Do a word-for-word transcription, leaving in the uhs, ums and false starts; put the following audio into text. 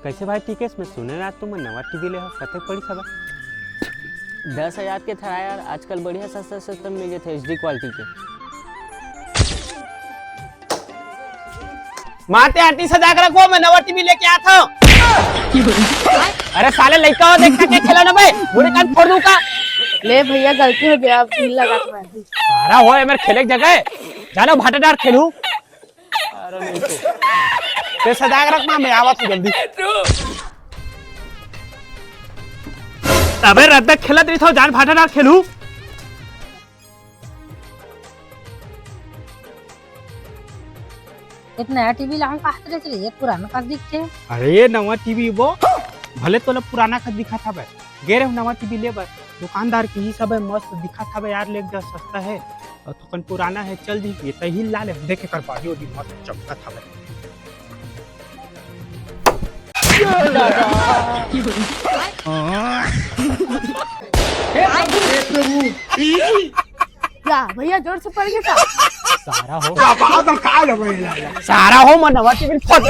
कैसे भाई टीकेश, मैं सुने रात तुमन नवा टीवी ले हो, कतेक पड़ी सब? दस हजार के थरा यार, आजकल बढ़िया सस्ता सस्ता मिल जाथे एचडी क्वालिटी के। माते आंटी सजा के रखो, मैं नवा टीवी लेके आता हूँ। अरे साले लइका हो, देखता के खेला ना बे, बूढ़े कान फोड़ दूं का। ले भैया, गलती हो गया, अब नहीं लगा तुम्हारी। सारा हो, ए मेरे खेले के जगह है, जानो भाटा डार खेलू। अरे नहीं तो। ते सजा के रखना, मैं आवा तू जल्दी। अबे रात तक खेलत रही थो, जान भाटा डार खेलू। एक नया टीवी लाऊं कहत रहे थे, ये पुराना का दिखते। अरे ये नवा टीवी वो, भले तोला पुराना का दिखा था बे, गे रहे नवा टीवी ले बर, दुकानदार की ही सब है, मस्त दिखा था बे यार, ले जा सस्ता है और थोकन पुराना है, चल जी ये तही ला ले, देखे कर बारी ओदी मस्त चमका था बे। या भैया, जोर से पड़ गया था। सारा हो। सारा हो, मन नवा टीवी फोड़।